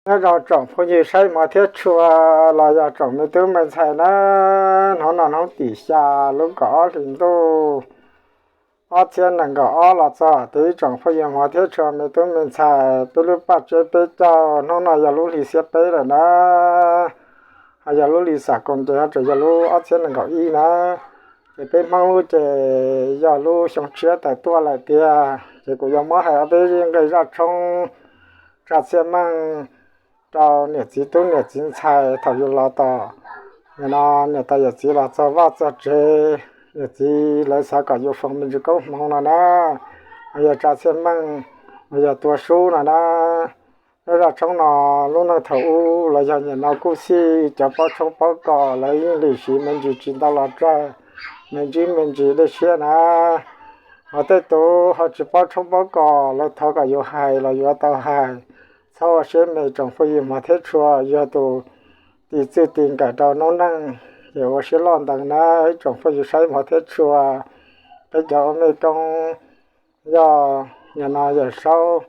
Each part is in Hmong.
Nyob zoo tsoom phooj ywg saib hmov thiab tshua los yog tsoom me tub me ntxhais na, hnub no hnub tim xya lub kaum ob hlis ntuj ob txhiab nees nkaum ob los txog. Ib tsoom phooj ywg hmov thiab tshua me tub me ntxhais, peb lub paj tseb peb caug hnub no yog lub hli xiab peb lawm na, ho yog lub hli xam koos ces ho tseem yog lub ob txhiab nees nkaum ib na. Ces peb Hmoob lub ces yog lub xyoo tshiab tawm tuaj lawm tiag, ces kuv yuav muab hais ob peb nqe zaj tshoob tsa txhiaj meej rau niam txiv tub niam txiv ntxhais thaum yus los tom, nim no niam tais yawm txiv los txog vaj txog tsev, niam txiv lawv xav kom yus foom me ntsis koob hmoov no na, los yog tsa txhiaj meej, los yog tua sub no na. Zaj tshoob no lub neej thaum ub los yog nim no kuj xij cov paub tshoob paub kos lawv yeej lim siv me ntsis tsis ntau los tsawg, me ntsis me ntsis dej siab na. Ho tej tus ho tsis paub tshoob paub kos lawv thov kom yus hais los yuav tau hais, txhob ua siab me tsoom phooj ywg hmov thiab tshua, yog tus tis txij tis nkawm rau noob neej, ces ua siab loj ntees na ib tsoom phooj ywg saib hmov thiab tshua. Peb cov ua mej koob yog nim no yawm saub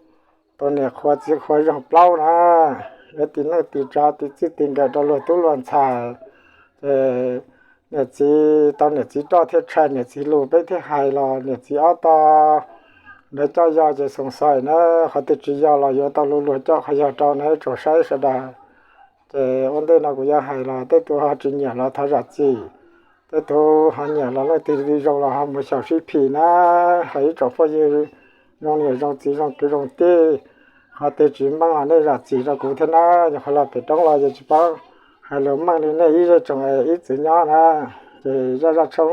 tus niam qhuav txiv qhuav zoo plaub na, yuav tis neej tis tsav tis txij tis nkawm rau luag tub luag ntxhais, ces niam txiv tau niam txiv roj thiaj tshais niam txiv lus peb thiaj hais los niam txiv ob tog ntawd coj yog ces xoom xaim na, qhov twg tsis yog los yuav tau luag luag coj qhov yog rau na tsoom saib sawv daws. Ces ua ntej no kuv yuav hais los tej tus ho tsis nyiam los thov zam txim, tej tus ho nyiam los leej twg zoo los ho mus xyaum sib phim na. Hais ib tsoom phooj ywg zoo niam zoo txiv zoo kwv zoo tij, qhov twg tsis meej los nej zam txim rau kuv thiab na. Yog qhov los pem roob los yog tsis paub hais lus meej li nej ib zej tsoom ib txwv nyob na. Ces zaj zaj tshoob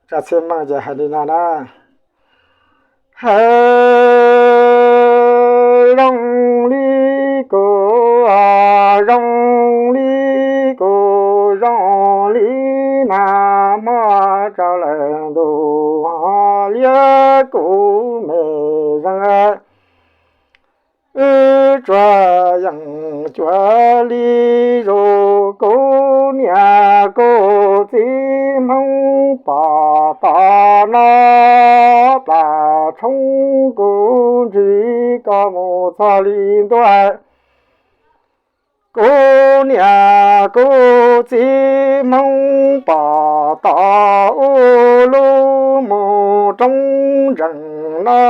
tsa txhiaj meej ces hais li no na. Hais zoo li kuv, zoo li kuv, zoo li nag hmo tsaus lawm ntuj, liab kuv me zeej. Wb tsuas yeem cuag li zus, kuv niam kuv txiv Hmoob pom tom no, plam tshoob kuv ntsis koj mus txog li ntua. Kuv niam kuv txiv Hmoob pom tom ub lub mus roob ntsees no,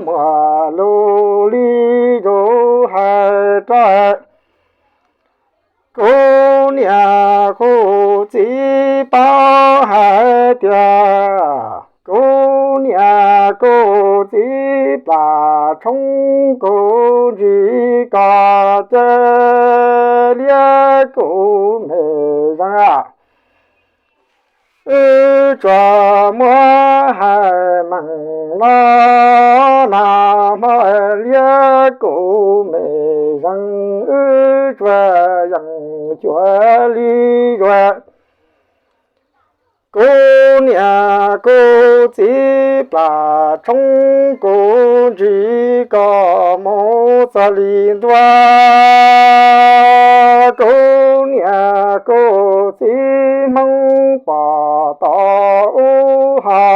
muaj lus li zus hais rau kuv niam kuv txiv paub hais tias, kuv niam kuv txiv plam tshoob kuv ntsis koj ces liab kuv me zeej. Wb tsuas muab hais meej no, nag hmo liab kuv me zeej, wb tsuas yeem cuag li zus. Kuv niam kuv txiv plam tshoob kuv ntsis koj mus txog li ntua. Kuv niam kuv txiv Hmoob pom tom ub ho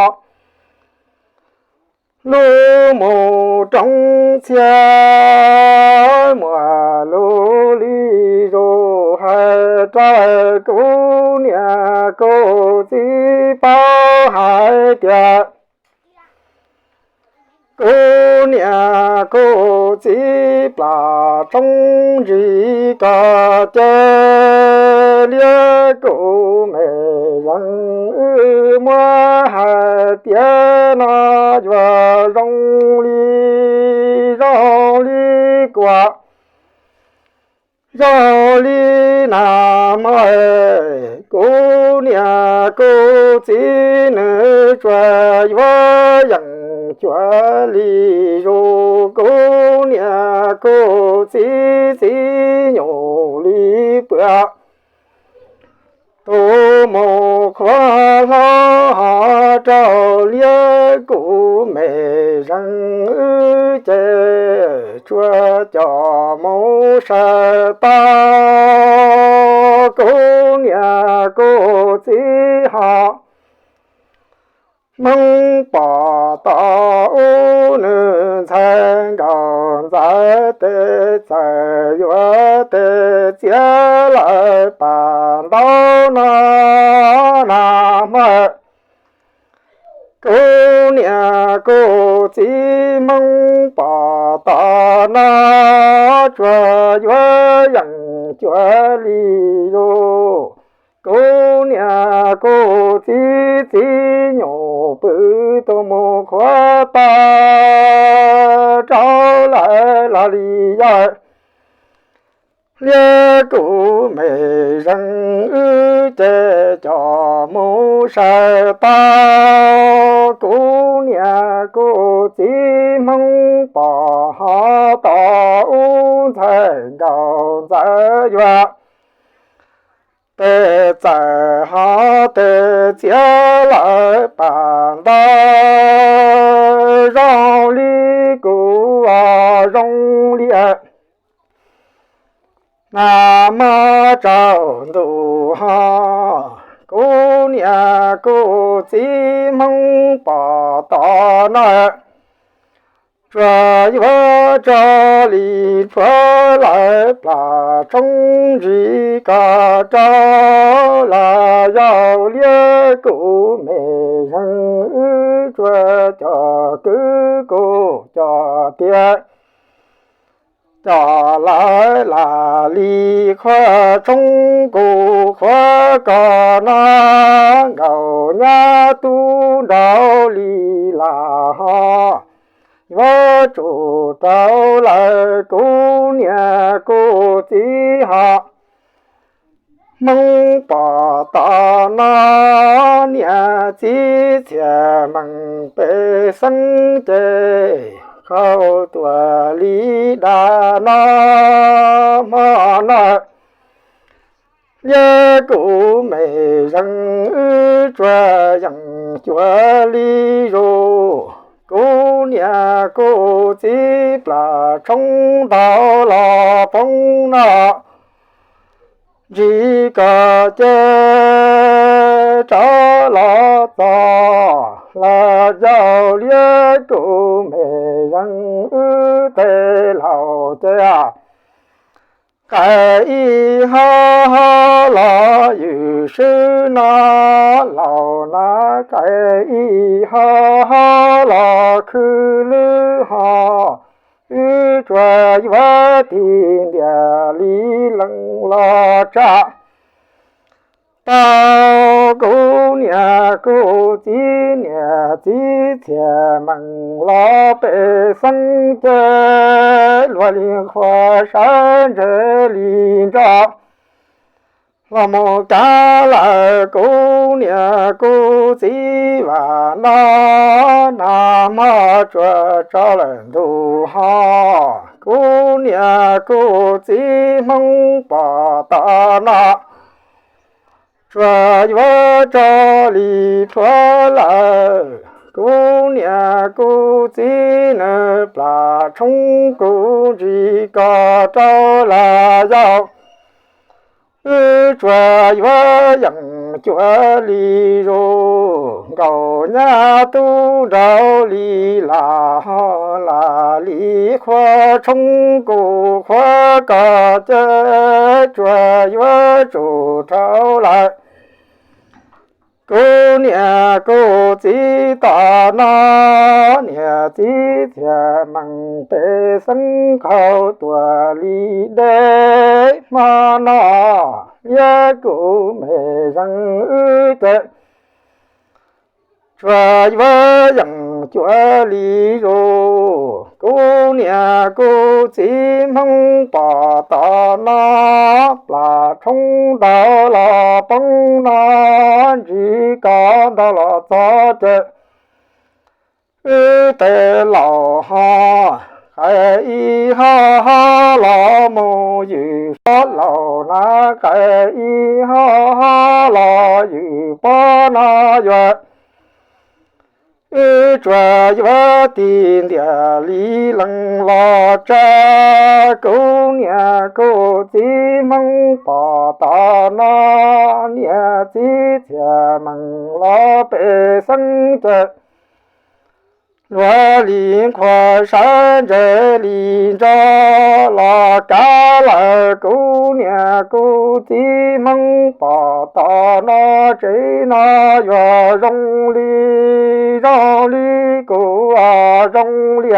lub mus roob txhiab, muaj lus li zus hais rau kuv niam kuv txiv paub hais tias, kuv niam kuv txiv plam tshoob ntsis koj ces liab kuv me zeej. Wb muab hais tias no yuav zoo li, zoo li kuv, zoo li nag hmo, kuv niam kuv txiv nws tsuas yuav yeem cuag li zus. Kuv niam kuv txiv txiv nyuj li pwm, tus mus qhuav hlob ho rau liab kuv me zeej. Wb ces tsuas coj mus sai tau, kuv niam kuv txiv ho Hmoob pom tom ub nws ntxhais nkaus ntxa Lawv tej txawm yuav tej txiav lawv pam ntau no na mog. Kuv niam kuv txiv Hmoob pom tom no, tsuas yuav yeem cuag li yus. Kuv niam kuv txiv txiv nyuj pw tuaj mus qhuav tau rau lawv los li yog liab kuv me zeeg wb ces coj mus saib tau. Kuv niam kuv txiv Hmoob pom ho tom ub ntxhais nkaus ntxawm yuav tej txawm ho tej txiav lawv pam ntau zoo li kuv zoo li na mog tsaus ntuj ho. Kuv niam kuv txiv Hmoob pom tom no, tsuas yuav tso li rhuav lawv plam tshoob ntsis kom rau los yog liab kuv me zeeg wb tsuas coj kwv kuj coj tiag. Coj lawv lam li qhuav tshoob kuj qhuav kos no, nkaus nyab tub nraug li lam ho yuav tsum rau lawv kuv niam kuv txiv ho. Hmoob pom tom no, niam txiv txhiaj meem pej xeeb ces qaug tuaj li dab no hmo no. Liab kuv me zeeg wb tsuas yeem cuag li zus, kuv niam kuv txiv plam tshoob ntau los poob no, ntsis kom ces rov los txog los yog liab kuv me zeeg wb tej laus ces qaij ib hab los ywm swb no, laus na qaij ib hab los khwv lwb ho, wb tsuas yuav tig ntiag li leej los tsa tau. Kuv niam kuv txiv niam txiv txhiaj meem los pej xeeb ces luag li qhuav sawv ntseg li nroj los mus kav lawm kuv niam kuv txiv vam no, nag hmo tsuas tsaus lawm ntuj ho. Kuv niam kuv txiv Hmoob pom tom no, tsuas yuav tso li rhuav lawm kuv niam kuv txiv nws plam tshoob kuv ntsis kom rau los yog wb tsuas yuav yeem cuag li zus, nkaus nyab tub nraug li lam ho lam li qhuav tshoob kuj qhuav kos ces tsuas yuav tsum rau lawm kuv niam kuv txiv tom no, niam txiv txhiaj meem pej xeeb qaug tuaj li deb hmo no, liab kuv me zeeg wb ces tsuas yuav yeem cuag li zus, kuv niam kuv txiv Hmoob pom tom no, plam tshoob ntau los poob no, ntsis kom ntau los txog ces wb tej laus ho qaij ib hab hab los mus ywm, laus na qaij ib hab hab los ywm pob no yuav wb tsuas yuav tig ntiag li leej los tsa, kuv niam kuv txiv Hmoob pom tom no, niam txiv txhiaj meem los pej xeeb ces Nruab li nqhuas sawv ntsees li nro los kav lawm kuv niam kuv txiv Hmoob pom tom no tsev no yuav zoo li, zoo li kuv zoo li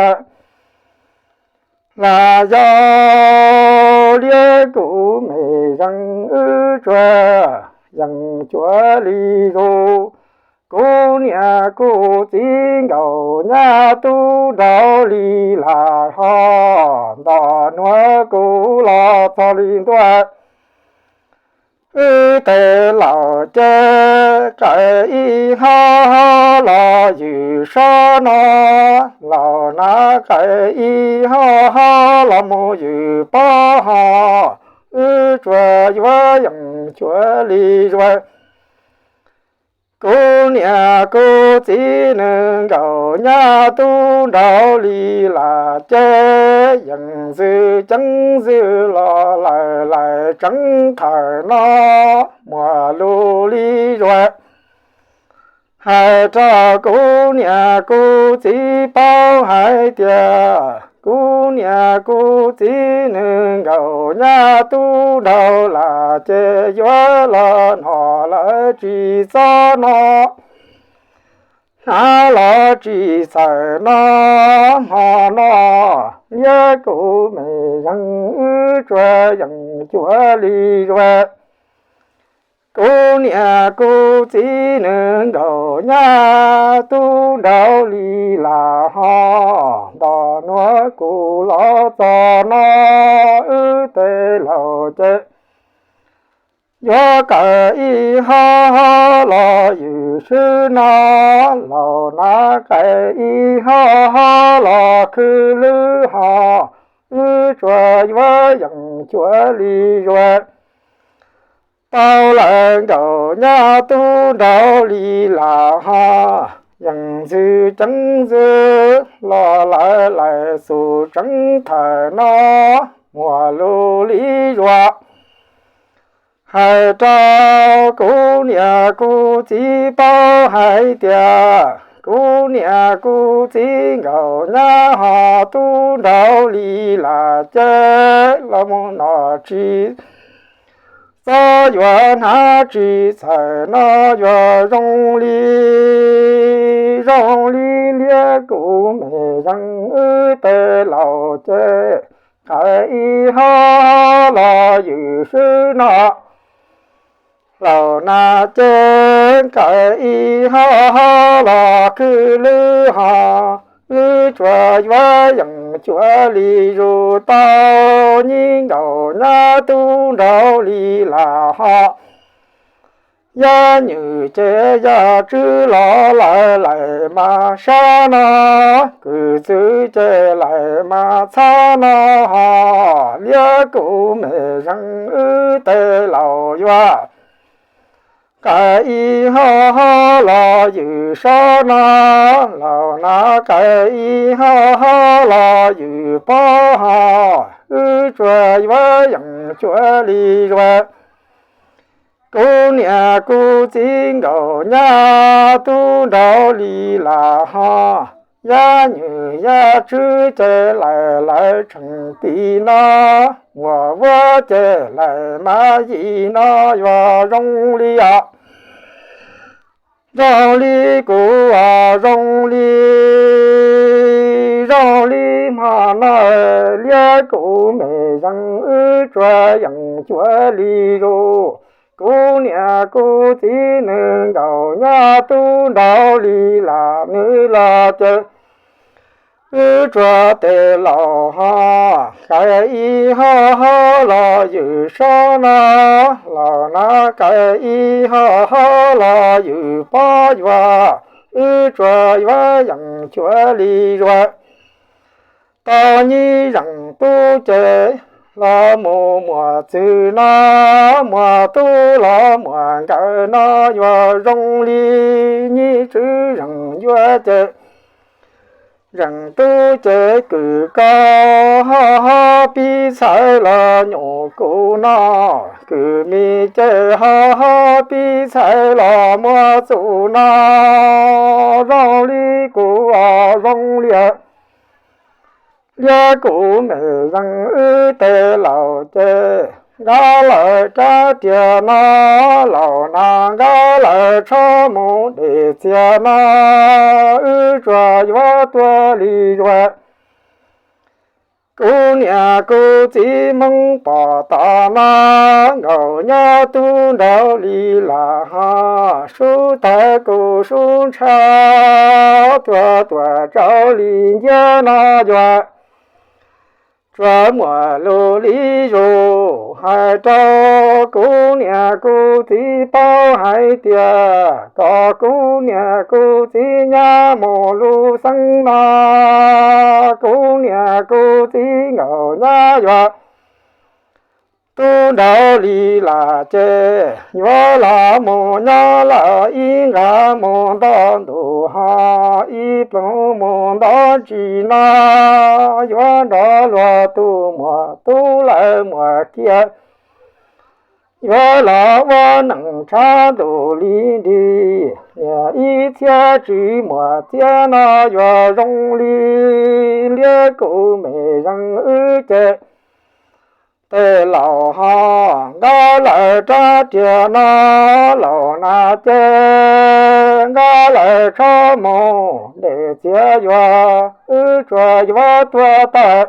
lam yog liab kuv me zees wb tsuas yeem cuav li zus. Kuv niam kuv txiv nkaum nyab tub nraug li lam ho nto nuav kuv los txog li ntua. Wb tes laus ces qaim ib hob los ywm sab no, laus na qaim ib hob los mus ywm pob ho, wb tsuas yuav yeem cuav li zuav. Kuv niam kuv txiv nws nkaum nyab tub nraug li lam ces yeem ntxwg ceeb ntxwg los lawm lais tseev thawm no muaj lus li zuav. Hais rau kuv niam kuv txiv paub hais tias kuv niam kuv txiv nws nkaum nyab tub nraug lam ces yuav los no lawv tsis txhob no, hnav los tsis txawm no, hmo no liab kuv me zees wb tsuas yeem cuav li zuav. Kuv niam kuv txiv nws nkaum nyab tub nraug li lam ho nto nuav kuv los txog no, wb tes laus ces yuav qaim ib hob los ywm sab no, laus na qaim ib hob los khwb lwb ho, wb tsuas yuav yeem cuav li zuav. Tau lawm nkaum nyab tub nraug li lam ho, yeem ntxwg ceeb ntxwg los lawv lais xus tseev thawm no muaj lus li zuav. Hais rau kuv niam kuv txiv paub hais tias kuv niam kuv txiv nkaum nyab ho tub nraug li lam ces los mus no tsis txhob yuav hnav tsis txawm no yuav zoo li, zoo li liab kuv me zees wb tes laus ces qaim ib hob los ywm sab no, laus na ces qaim ib hob los khwb lwb ho, wb tsuas yuav yeem cuav li zus. Tau nyab nkaum nyab tub nraug li lam ho, yaj nywm ces yaj tswb los lawv lais mas sab no, kwv txwv ces lais mas txhab no ho, liab kuv me zees wb tes laus yuav qaim ib hob los ywm sab no, laus na qaim ib hob los ywm pob ho, wb tsuas yuav yeem cuav li zuav. Kuv niam kuv txiv nkaum nyab tub nraug li lam ho, yaj nywm yaj tswb ces lais lawv tseem ti no, muaj vuab ces lais mas yim no yuav zoo li os. Zoo li kuv zoo li, zoo li hmo no, liab kuv me zees wb tsuas yeem cuav li zus. Kuv niam kuv txiv nws nkaum nyab tub nraug li lam nws los ces wb tsuas tes laus ho, qaim ib hob los ywm sab no, laus na qaim ib hob los ywm pob yuav, wb tsuas yuav yeem cuav li zuav. Tau nyab zeem tub ces los mus muaj txwg no, muaj tub los muaj nkawm no yuav zoo li nyab tswb zeem yuav ces zeem tub ces kwv kaus ho ho pib txhawv los nyuam kuv no, Kwv Mim ces ho ho pib txhais los muaj txuj no zoo li kuv zoo li liab kuv me zeej wb tej laus ces nkag lawm rab riam no, laus nas nkag lawm tsho mus dej txias no, wb tsuas yuav tuag li zuag. Kuv niam kuv txiv Hmoob pom tau no, nkawd nyob tub nraug li lam ho, sub tawg kuv sub ntsha, tuag tuam tsaus li nciab no yuav tsuas muaj lus li zus hais rau kuv niam kuv txiv paub hais tias kom kuv niam kuv txiv nyab mus lub xeev no, kuv niam kuv txiv nkawd nyab yuav tub nraug li lam ces yuav los mus nyob lawm ib nqag mus nto ntuj ho, ib ploog mus nto tsis no, yuav nrog luag tus muam tub lawv muam kiag, yuav los ua neej tshav ntuj li nrig, niam ib txhiab tsis muaj txiab no yuav zoo li liab kuv me zeej wb ces tej laus ho nkag lawm rab riam no, laus nas ces nkag lawm tsho mus dej txias yuav, wb tsuas yuav tuag tawm.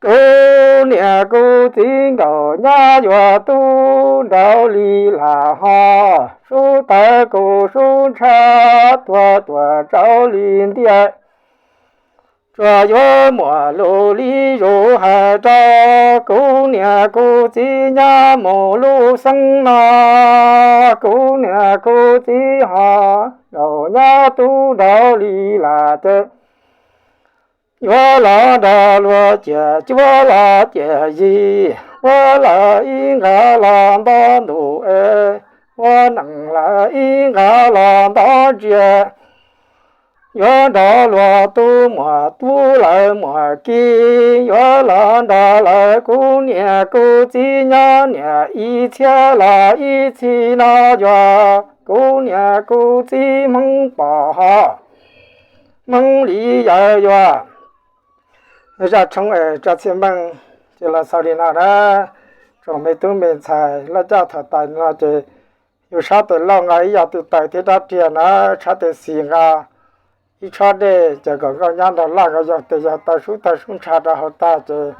Kuv niam kuv txiv nkawd nyab yuav tub nraug li lam ho, sub tawg kuv sub ntsha, tuag tuam tsaus li ntiaj, tsuas yuav muaj lus li zus hais rau kuv niam kuv txiv nyab mus lub xeev no, kuv niam kuv txiv ho nkawd nyab tub nraug li lam ces yuav los nrog luag ciam cuab los ciam yig, ua lawm ib nqag los nto ntuj es, ua neej lawm ib nqag los nto ntsia, yuav nrog luag tus muam tub lawv muam kiag, yuav los nrog lawv kuv niam kuv txiv nyob niam ib txhiab los ib txhis no yuav, kuv niam kuv txiv Hmoob pom ho, Hmoob li yawg yuav. Zaj tshoob es tsa txhiaj meej ces los xaus li no na. Tsoom me tub me ntxhais, laj caj thaum tas no ces yus sab tes lauj nqa ib yam tus taws thiab rab riam na, sab tes xis nqa ib tshob dej ces kom nkauj nyab nraug laj nkawd yaug tes yaug taw sub tawg sub ntsha rau hauv tag ces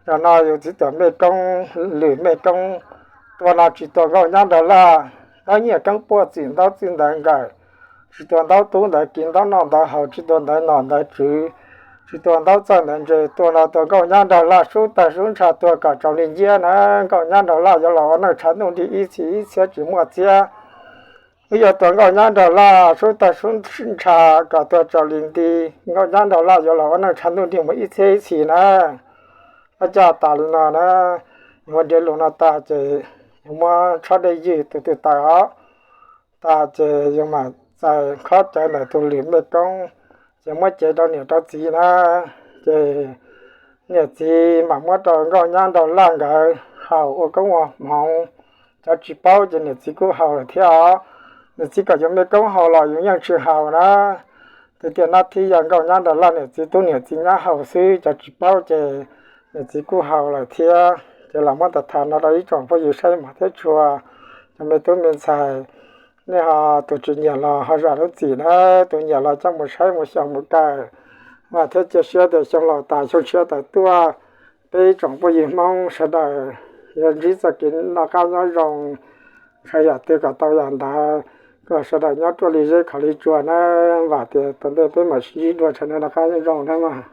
zaum no yus txiv tuam mej koob lwm mej koob tua no tsis tua nkauj nyab nraug laj, ntaub nyiaj keeb puaj txim ntaub txij ntawv nkawm, tsis tua ntaub tub ntawv kiv ntaub noj ntawv haus, tsis tua ntawv nom ntawv tswv, tsis tua ntaub txawj ntawv ntse, tua no tua nkauj nyab nraug laj sub tawg sub ntsha tuag kom tsaus li nciab na. Nkauj nyab nraug laj yuav los ua neej tshav ntuj nrig ib txhis ib txhiab tsis muaj txiab. Wb yuav tua nkauj nyab nraug laj sub tawg sub ntsha kom tuag tsaus li nti, nkauj nyab nraug laj yuav los ua neej tshav ntuj nrig mus ib txhiab ib txhis na. Laj caj tas li no na, yus muab nrhiav lus no tag ces yus muab tshob dej ywg tus tus taws os, tag ces yus mam txais khob cawv ntawm tus lwm mej koob, ces muab cev rau niam rau txiv na. Ces niam txiv mam muab rau nkauj nyab nraug laj nkawd haus ua koob ua hmoov. Cov tsis paub ces niam txiv kuj haus lawm thiab os. Niam txiv kom yus mej koob haus los yus yeej tsis haus na. Tiag tiag nab thib yog nkauj nyab nraug laj niam txiv tub niam txiv nyab haus xwb, cov tsis paub ces niam txiv kuj haus lawm thiab. Ces los muab tham tham no rau ib tsoom phooj ywg saib mov thiab tshua, cov me tub me ntxhais, nej ho tus tsis nyiam los ho zam lub txim na, tus nyiam los coj mus saib mus xyuas mus kawm, vam thiab cia siab tias xyoo laus tas xyoo tshiab tawm tuaj, peb ib tsoom phooj ywg Hmoob sawv daws yuav ntsib txoj kev noj qab nyob zoo, ntshai yam twg kom tau yam ntawd, kom sawv daws nyob ruaj li zeb khov li tsua na. Vam tias tom ntej peb mam sib ntsib dua, sawv daws noj qab nyob zoo na mog.